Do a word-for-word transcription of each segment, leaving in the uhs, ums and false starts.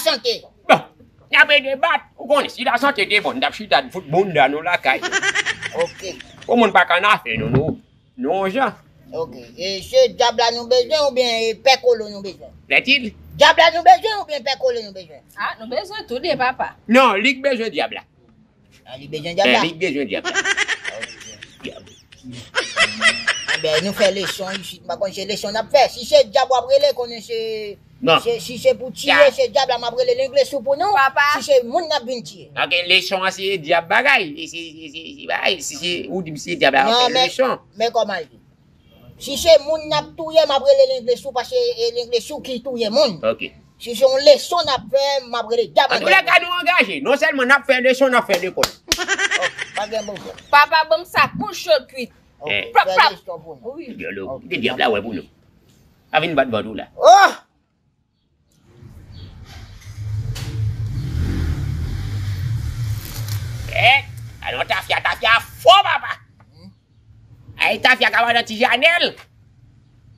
Sante. Bon, n ap debat. Ou konnen, si lasante te bon, n t ap chita fout bounda nou lakay. Ok. Bon, moun pa ka n afè nou, nou, nou yon jan. Ok. E se dyab la nou bezwen oubyen e pè kolo nou bezwen? Lètil. Dyab la nou bezwen oubyen pè kolo nou bezwen? Ah, nou bezwen tou de, papa. Non, li k bezwen dyab la. Ah, li bezwen dyab la? Eh, li k bezwen dyab la. Ok. Dyab. Anben, nou fè leson isit, m pa konn se leson n ap fè. Si se dyab w ap rele, konnen se, non, se, si se pou tiye, se dyab la m ap rele lenglesou pou nou. Papa. Si se moun n ap vin tiye. Ok, leson an se dyab bagay. E se, se, se, se bagay. Si se, ou di m se dyab la, w ap fè leson. Non, men, men kòman l ye? Si se moun n ap touye, m ap rele lenglesou, paske e lenglesou ki touye moun. Ok. Si se yon leson n ap fè, m ap rele dyab. Antoulèka, nou angaje. Non sèlman n ap fè leson, n ap fè lekòl. Ok, pa gen pwoblèm. Papa, ban m sa kou cho kwit. Ok, plap, plap. Fè leson pou nou. Wi. Dyòl, ok, kite dyab la wè pou nou. A vin bat vant ou la. Oh! Eh, alon tafya, tafya fò, papa. Ay, tafya ka madan ti Janèl.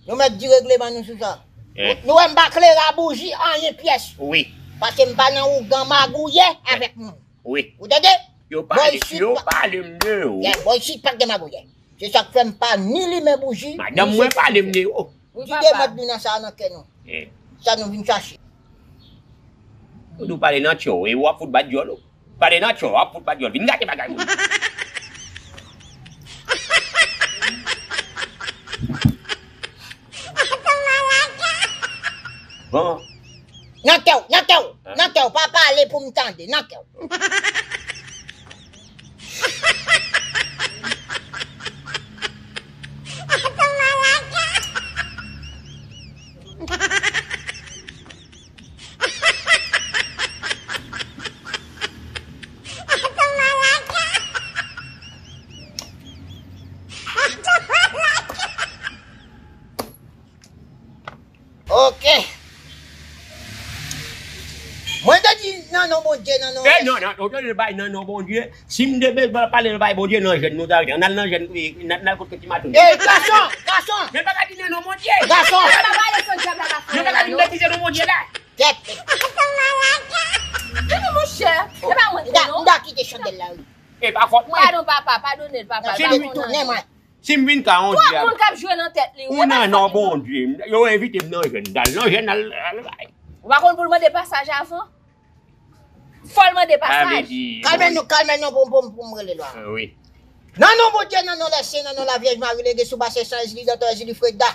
Nou mèt di regleman nou sou sa. Eh. Nou wè m pa klere a bouji anyen pyès. Wi. Paske m pa nan ougan magouye avèk moun. Wi. Ou tande? Yo pale, yo pale m de ou. Yeah, bò isit pa gen magouye. Se sa k fè m pa ni limen bouji, madanm mwen pale m de ou. Wi, papa. Kite mèt nou nan sa nan kè nou. Eh. Sa nou vin chache. Ou di w pale nan tchò, e w ap fout bat dyòl ou. Pale nan tchò, w ap fout bat dyòl. Vin gate bagay moun. Bon. Nan kè w, nan kè w, nan kè w, pa pale pou m tande, nan kè w. Ok. Mwen te di nan non Bondye, nan non. Eh, non, non, ou te bay nan non Bondye. Si m te bezwen pale nan bay Bondye, nan jèn nou ta rete. N al nan jèn, n al, n al kot ti maten. Eh, gason, gason. Men pa ka di nan non Bondye. Gason. Papa, pale sou dyab la, pa fè. Men pa ka di metize non Bondye la. Tèt. Vini, monchè. E pa mwen, non. M ta kite chandèl la, wi. E pa fòt mwen. Padon, papa, padone l, papa. Si m vin tounen mwen. Si m vin ka yon dyab. Twòp moun k ap jwe nan tèt li. Ou nan non Bondye. Yo envite m nan jèn. M t al nan jèn, al, al bay. Ou pa konn pou l mande pasaj avan? Fò l mande pasaj. Kalme nou, kalme nou pou, pou, pou m rele lwa. Eh, wi. Nan non Bondye, nan non Lèsen, nan non Lavyèj Mari, lege sou basè san Ezili, dòktè Ezili Freda.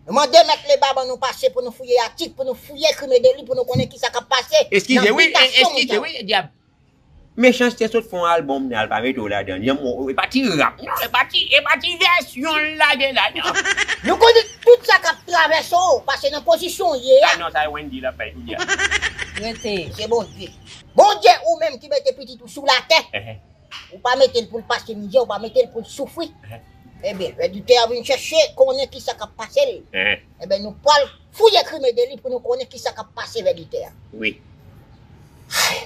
Nou mande mèt leba ban nou pase pou nou fouye atik, pou nou fouye krim e deli, pou nou konnen kisa k ap pase. Eskize, wi, eskize, wi, dyab. Mechanste sot fè yon albòm nan, l pa mete w ladan l. Janm w, e pa ti rap, non, e pa ti, e pa ti vèsyon l lage ladan. Nou konnen tout sa k ap travèse w, pase nan pozisyon w ye a. Sa non, sa e Wendy l ap bay kounye a. Rete. Se Bondye. Bondye, ou menm ki mete pitit ou sou latè. Ehe. Ou pa mete l pou l pase mizè, ou pa mete l pou l soufri. Ehe. Ebyen, vèditè a vin chèche konnen kisa k ap pase l. Ehe. Ebyen, nou pral fouye krim e deli pou nou konnen kisa k ap pase vèditè a. Wi.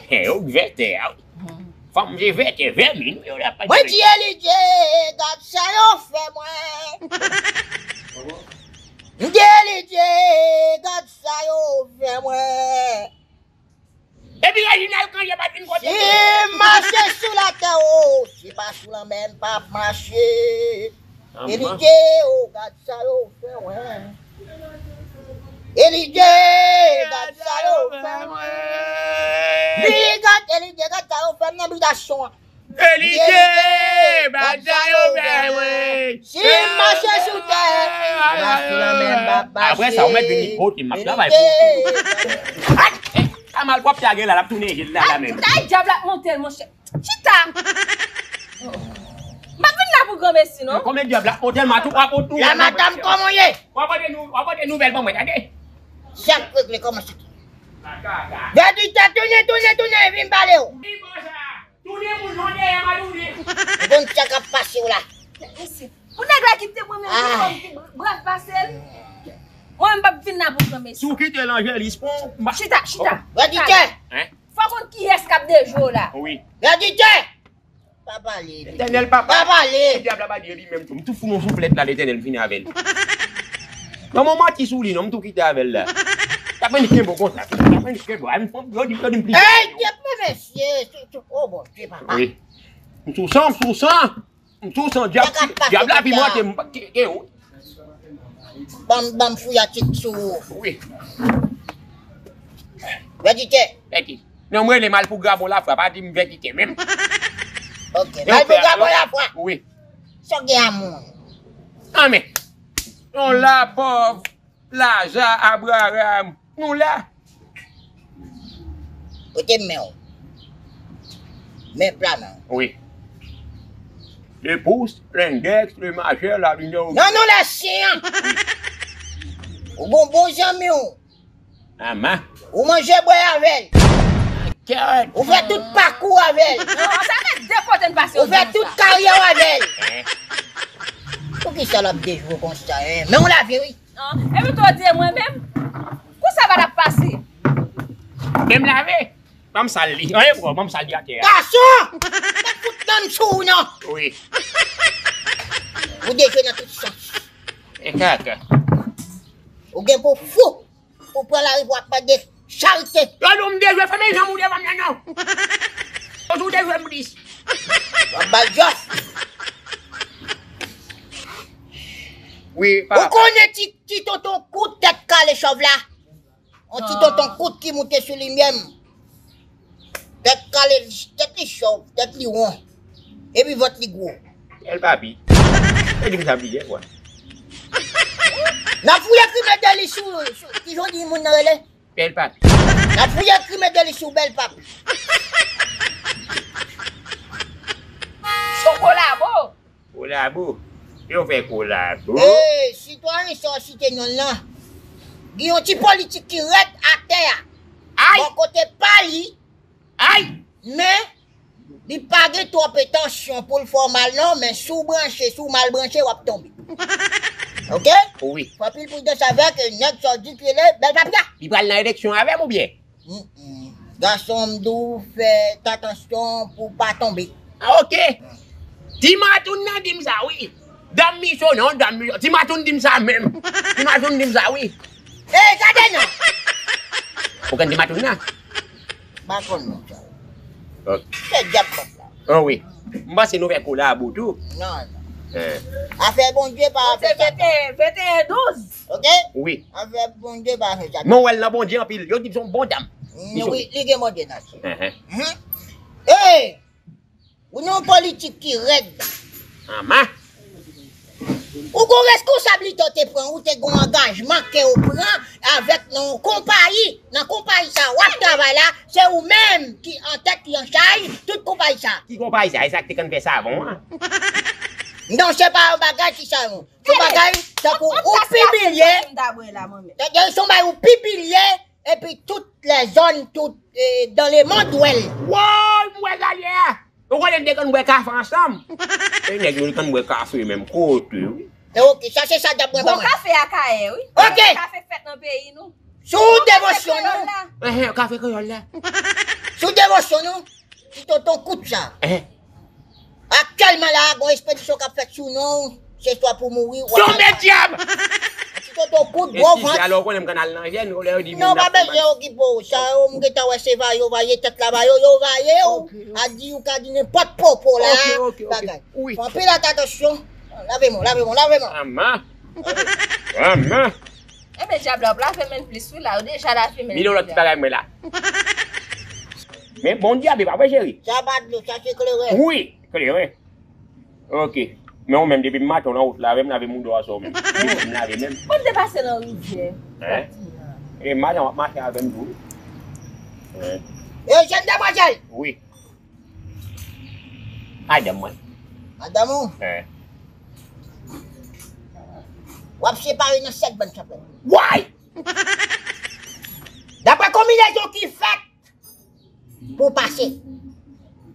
He, ou vètè a, wi. Fanm se vètè, vèmin, wi, yo la pa. Mwen di Elidye, gad sa yo fè mwen. M di Elidye, gad sa yo fè mwen. Epi Reginald Cangé pa t vin kote. Si m mache sou latè, o, si pa sou lanmè, m p ap mache. Elidye, o, gad sa yo fè mwen. Elidye, gad sa yo fè mwen. Li gad, Elidye, gad sa yo fè m nan bitasyon an. Elidye, gad sa yo fè mwen. Si m mache sou tè, m mache sou lanmè, m p ap mache. Apre sa, ou mèt vin kote m, m ap travay pou ou. Elidye. Ay, ay, Kamal, w ap lage la, l ap tounen je l la, la menm. Ay, dyab la ap monte l, monchè. Chita! M pa vin la pou granmesi, non. Konbyen dyab la ap monte l, m a tou, w ap tou. La madanm, kòman w ye? W ap pote nou, w ap pote nouvèl ban mwen, tande? Chak regle kòmanse. Vèditè, tounen, tounen, tounen, vin pale w. Tounen moun non dèyè m a tounen. Ou konn sa k ap pase w la. Mesye, pou nèg la ki te mwen menm ki fè m pi brav pase l. Mwen menm m p ap vin la pou pran mesye. Si w kite l Angelis pran. Chita, chita. Vèditè. Fò w konn kiyès k ap dejwe w la. Wi. Vèditè. Pa pale. Letènèl papa. Pa pale. Dyab la pa di li menm tou. M tou fout yon souflèt la, Letènèl fini avè l. Manman manti sou li non, m tou kite avè l la. Ap annik kenbe w konsa. Ap annik kenbe w. Ay, m, yo di, yo di m plis. Ey, Dye, men mesye, sou, sou, oh Bondye, papa. Wi. M sou san, m sou san. M sou san, dyab, dyab la pi monte m ke, ke ou. Ban m, ban m fouyatik sou ou. Wi. Vèditè. Vèditè. Non, m rele m al pou grabon lafwa, pa di m vèditè menm. Ok, m al pou grabon lafwa. Wi. Sa w gen a moun? Anmè. Yon lapòv. Laza Abraram, nou la. Kote men w? Men pla men w. Wi. Le pouce, l'index, le majeur, la mineur. Non, non, le chien. Ou gon bon zanmi w. Ama. Ou manje bwè avè l. Kèt. Ou fè tout pakou avè l. Non, sa fè de kote n pase. Ou fè tout karyè avè l. Poukisa l ap dejwe konsa, en? Men w lave, wi. An, epi tou w di mwen menm, kou sa pa t ap pase. Men m lave. Ban m sal li. Anyen pran, ban m sal li atè a. Gason! Mwen fout nan m sou ou non. Wi. Ou dejwe nan tout sans. E kaka. Ou gen pou fou. Ou pran lari pou ap mande charite. Yo di w m dejwe, fèmen janm ou devan m nan non. Yo di w dejwe m plis. W ap bay jòf. Wi, papa. Ou konnen ti, ti tonton kout tèt kale chòv la? On ti tonton kout ki moute sou li menm. Tèt kale, tèt li chòv, tèt li won. Epi vant li gwo. Bèl papi. Ou di m sa plizyè fwa. N ap fouye krimen deli sou, sou, ki jodi moun nan rele? Bèl papi. N ap fouye krimen deli sou bèl papi. Son kolabo. Kolabo. Yo fè kolabo. Ey, sitwayen sa w site non l lan. Gen yon ti politik ki rèd atè a. Ay! Bò kote pa li. Ay! Men, li pa gen twòp entansyon pou l fè w mal non, men si w branche, si w mal branche, w ap tonbe. Oke? Wi. Fè anpil pridans avèk nèg sa w di ki rele Bèl Papi a. Li pral nan eleksyon avè m oubyen? Mm, mm. Gason m di w fè atansyon pou w pa tonbe. Ah, oke. Ti Matoun nan di m sa, wi. Dam Micho non, dam Micho. Ti Matoun di m sa menm. Ti Matoun di m sa, wi. Ey, gade non. Ou konn Ti Matoun nan? M pa konn non sa. Ok. Se dyab kòb la. Oh, wi. M panse nou fè kolabo tou. Non, non. Eh. Afè Bondye pa afè Satan. Vennteyen douz. Ok? Wi. Afè Bondye pa afè Satan. Mwen wè l nan Bondye anpil. Yo di l se yon bon dam. Mm, wi, li gen Bondye nan li. Mhm. Ey! Ou nan yon politik ki rèd. Ama. Ou gon reskonsablite w te pran, ou te gon angajman ke w pran avèk nan yon konpayi. Nan konpayi sa w ap travay la, se ou menm ki antèt, ki anchaj tout konpayi sa. Ki konpayi sa? E sa k te konn fè savon an? Non, se pa yon bagay ki savon. Se yon bagay tankou ou pibilye. Tande, se yon bagay ou pibilye, epi tout lèzòn, tout, eh, dans le monde wè l. Woy, m wè l la yè a. Ou konnen n te konn bwè kafe ansanm. E nèg yo konn bwè kafe menm kote, wi. E oke, sa se sa dap bwè ban mwen. Bon kafe a Kayè, wi. Oke. Kafe k fèt nan peyi nou. Sou devosyon nou. Ehe, kafe kreyòl la. Sou devosyon nou. Ti tonton kout sa. Ehe. Aktyèlman la, gon espedisyon k ap fèt sou non w. Se swa pou mouri, w ap... Tonbe dyab! Ti tonton kout, gwo vant. Eskize, alò, ou konnen m konn al nan jèn, ou lè yo di... Non, pa bezwen okipe w. Sa yo, m gentan wè se va yo, va ye tèt la, va yo, yo va ye w. Ok, ok. A di ou ka di nenpòt popo la. Ok, ok, ok. Bagay. Wi. Fè anpil atansyon. Lave men w, lave men w, lave men w. Ama. Ama. Enben, dyab la, w ap lave men l plis, wi, la. Ou deja lave men l. Milo lòt ti bagay mwen la. Men bon dyab, e pa vre, cheri? Sa pa dlo, sa se kleren. Wi, kleren. Ok. Men ou menm, depi maten w nan wout la, lave m, lave mouda w aswè ou menm. Depi m lave menm. Bon, m te pase nan rivyè. Hein? E madanm w ap mache avè m tou, wi. Hein? E, jèn demwazèl! Wi. Madanm mwen. Madanm ou? Hein. W ap separe nan sèt bann chanpèt. Woy! Daprè konbinezon ki fèt, pou pase.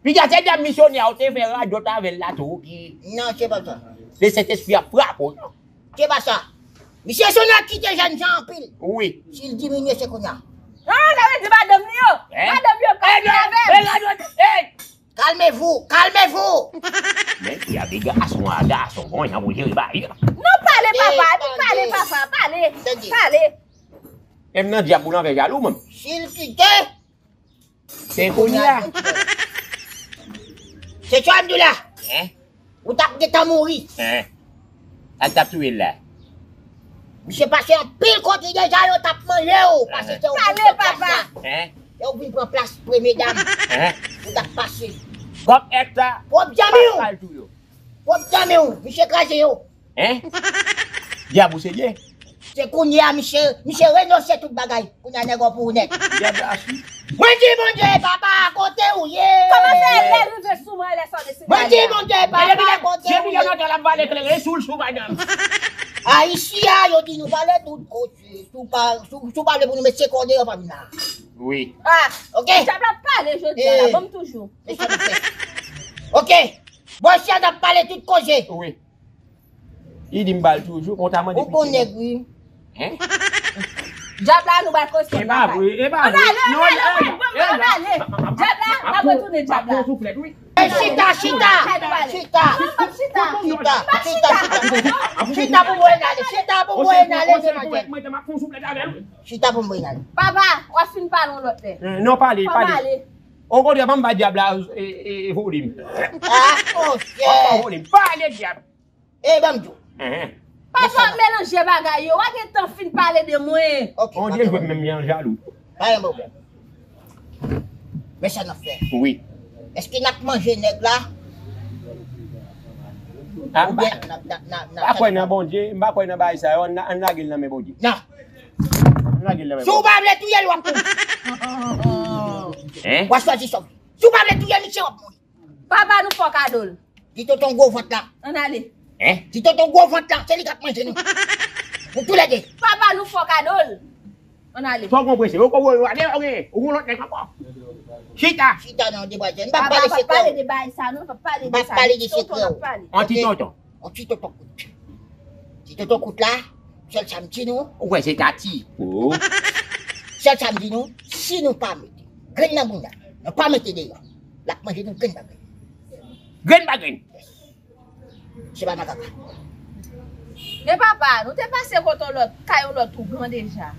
Piga se dam misyonè ou te fè radòt avè l la tou ki... Non, se pa sa. Se Sentespri ap frape w, non. Se pa sa. Misye se nèg ki te jèn jan anpil. Wi. Si l diminye, se kounye a. Ah, sa vle di madanm li yo. Hein? Madanm yo ka... Eh, non, avè l. Eh, radòt, eh! Calmez-vous, calmez-vous. Men, y a des garçons à garçons, bon, y a mourir, bah, y a... Non, pale, papa, pale, papa, pale, pale. Tande. Pale. E m nan dyab ou nan fè jalou, mwen. Si l kite, se kounye a. Se sa m di w la. Hein? Ou t ap gentan mouri. Hein? Sa k t ap touye l la? Misye pase anpil kote deja, yo t ap manje w. Paske se ou vin pran plas la. Hein? Se ou vin pran plas premye dam. Hein? Ou t ap pase. Kòb èk sa. Pwòp zanmi w. Pwòp zanmi w. Misye kraze yo. Hein? Dyab ou se Dye? Se kounye a, misye, misye renonse tout bagay. Kounye a, nèg ou pou ou nèt. Dyab la si. Mwen di Bondye, papa, kote ou ye? Kòman fè lè rive sou mwen, lè sa deside? Mwen di Bondye, papa, kote ou ye? Depi lè lontan l ap vale klere sou l, sou madanm. A, isi a, yo di nou pale tout kote. Si w pa, si w, si w pa vle pou nou met se kòde, yo pa vin la. Wi. Ah, ok. Dyab la pale jodi a la, ban m toujou. Se sa nou fè. Ok. Bon, si a n ap pale tout koze. Wi. Li di m ba l toujou, konn ta mande piti. Ou bon nèg, wi. Hein? Dyab la, nou ba l koze. E pa vre, e pa vre. Ann ale, ann ale, ann ale. Dyab la, n ap retounen dyab la. Ap pran souflèt, wi. Ey, chita, chita. Chita. Chita. Chita. Chita pou mwen ale. Chita pou mwen ale, demanjè. Chita pou mwen ale. Papa, w ap fin pale yon lòt lè. Non, pale, pale. Okontrè, ban m ba dyab la, e, e, e, vole m. Ah, oh, shit. Pale, dyab. E, ban m di w. Papa, w ap melanje bagay yo. W a gentan fin pale de mwen. Ok, Bondye jwenn menm jan jalou. Pa gen pwoblèm. Men sa n ap fè. Wi. Èske n ap manje nèg la? Ah, oubyen n ap, n ap, n ap, n ap... M pa kwè nan Bondye, m pa kwè nan bagay sa yo, ann, ann lage l nan men Bondye. Non. Ann lage l nan men Bondye. Si w pa vle touye l, w ap mouri. Hein? W a chwazi sa w vle. Si w pa vle touye misye, w ap mouri. Papa, nou fè w kado l. Di tonton gwo vant la. Ann ale. Hein? Di tonton gwo vant la, se li k ap manje nou. Nou toulède. Papa, nou fè w kado l. Ann ale. Sa w konn prese? Ou konn, ou konn lòt nèg ankò. Chita. Chita nan de bagay. M p ap pale sekrè w. M p ap pale de bagay sa non, m p ap pale de sa. M p ap pale de sekrè w. An ti tonton. An ti tonton kout. Ti tonton kout la, sèl sa m di nou. Ou kwè se Tati? Oh. Sèl sa m di nou, si nou pa mete grenn nan bounda, nou pa mete deyò, l ap manje nou grenn pa grenn. Grenn pa grenn. Se pa makaka. Men papa, nou te pase kote yon lòt, kay yon lòt ougan deja.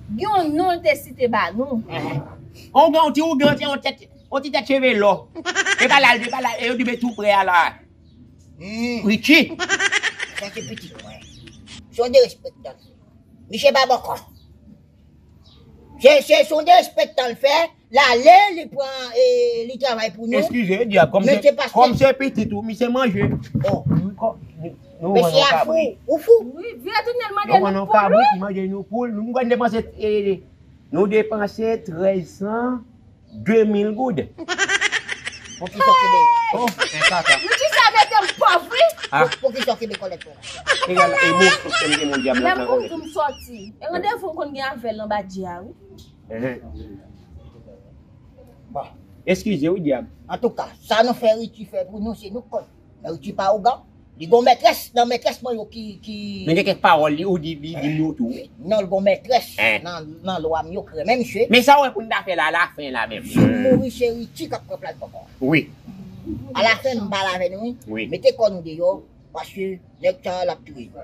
Gen yon non l te site ba nou. Ougan, yon ti ougan, se yon tèt, yon ti tèt cheve lò. E pa la, e pa la, e yo di men tou prè a la. Richie. Sa se pitit mwen. Se yon derespektan. Misye pa bòkò. Se, se, se yon derespektan l fè. L ale, li pran, e, li travay pou nou. Eskize, dyab, kòm se, kòm se pitit ou, misye manje. Oh. Nou vann yon kabrit. Ou fou. Wi, vire tounen l mande nou pou nou. Nou vann yon kabrit, li manje nou poul. Nou mwen depanse, e, nou depanse trèz san, de mil goud. Poukisa w kenbe? Oh, men kaka. Richie sa mete m pòv, wi. Ah. Poukisa w kenbe kòlèt mwen? Egal, e mo, se m gen mon dyab nan kòlèt. Menm pou m sòti. E randevou m konn gen avè l anba dye a, wi. Bon. Eskize, wi, dyab. Antouka, sa nou fè Richie fè pou nou, se nou k konn. Men Richie pa ougan. Li gon mètrès, nan mètrès mwen yo ki, ki... Men gen kèk pawòl li, ou di, li di m yo tou, wi. Non, li gon mètrès nan, nan lwa m yo k renmen misye. Men sa w wè pou n ta fè la, alafen la menm. Si m mouri, se Richie k ap pran plas papa. Wi. Alafen, m pale avè nou, wi. Wi. Mete kò nou deyò, paske nèg sa a, l ap touye nou.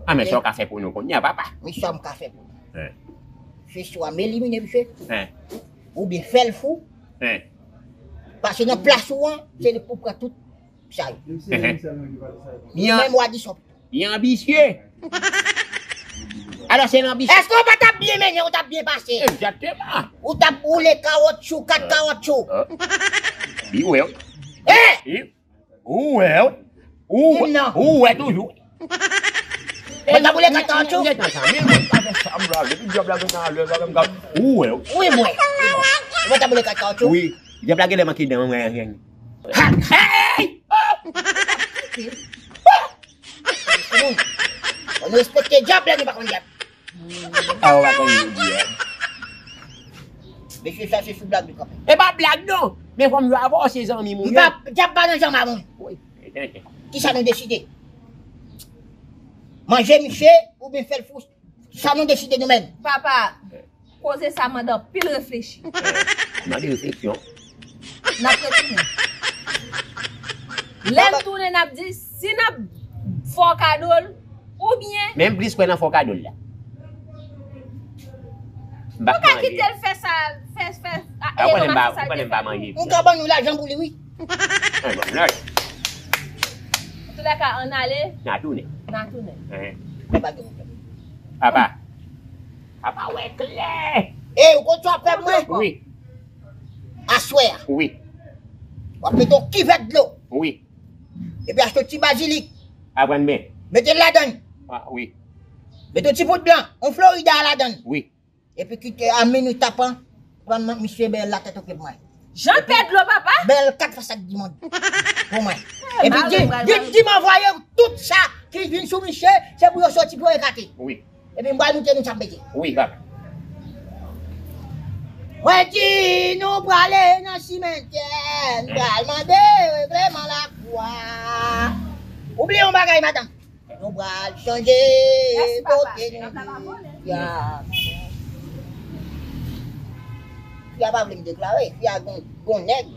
Ah, men sa w ka fè pou nou kounye a, papa. Wi, sa m ka fè pou nou. Se swa m elimine misye, oubyen fè l fou, paske nan plas ou an, se li k pou pran tout sa yo. Li menm w a di sa w pito. Li anbisye. Alò, se lanbisye. Èske w pa t ap byen mennen, ou t ap byen pase? Egzakteman. Ou t ap woule kawotchou, kat kawotchou. Li wè w. Hein? Ou wè w. Ou wè, ou wè toujou. Mwen ta boule kat kawotchou. Ou wè w. Wi, mwen. Mwen ta boule kat kawotchou. Wi. Dyab la genlè manke dan, mwen. Hey! Fò nou respekte dyab lè nou pa konn dyab. A, ou pa konn dyab. Mesye, sa se sou blag li kanpe. E pa blag non. Men fò m jwe avè w, se zanmi m ou ye. Dyab pa nan janm a moun. Wi. Kisa nou deside? Manje misye oubyen fè l fou? Sa nou deside nou menm. Papa, koze sa mande anpil reflechi. Mande refleksyon. N ap retounen. Lè n tounen, n ap di si n ap fè w kado l oubyen. Men m plis kwè nan fè w kado l la. M pa kite l fè sa, fè, fè, a, ou konnen m pa, ou konnen m pa manje. M ka ban nou lajan pou li, wi. An bon, lòt. Antoulèka, ann ale. N a tounen. N a tounen. Papa, papa wè klè. E, ou konn sa w ap fè pou mwen? Wi. Aswè a. Wi. W ap mete yon kivèt dlo. Wi. Epi achte yon ti bazilik. Aprann men. Mete l ladann. A, wi. Mete yon ti poud blan, yon Florida ladann. Wi. Epi kite a minit tapan, pran misye bèl la tèt oke pou mwen. Jan pèd dlo, papa. Bèl kat fas ak dimond. Pou mwen. Epi di, di, di m anvoye tout sa ki vin sou misye, se pou yo soti pou yo ekate. Wi. Epi m pral moute nou sa mete. Wi, papa. Mwen di nou prale nan simentyè, n pral mande regleman lakou a. Ou bliye yon bagay, madanm. Nou pral chanje kote nou ye a. Fi a pa vle m deklare, fi a gon, gon nèg,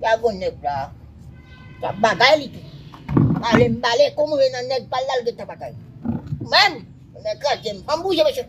fi a gon nèg la. Sa bagay li tou. Pa vle m pale, kòm ou nan nèg pa l la l gen tan batay. Menm, nèg kraze m, fè m bouje, mesye.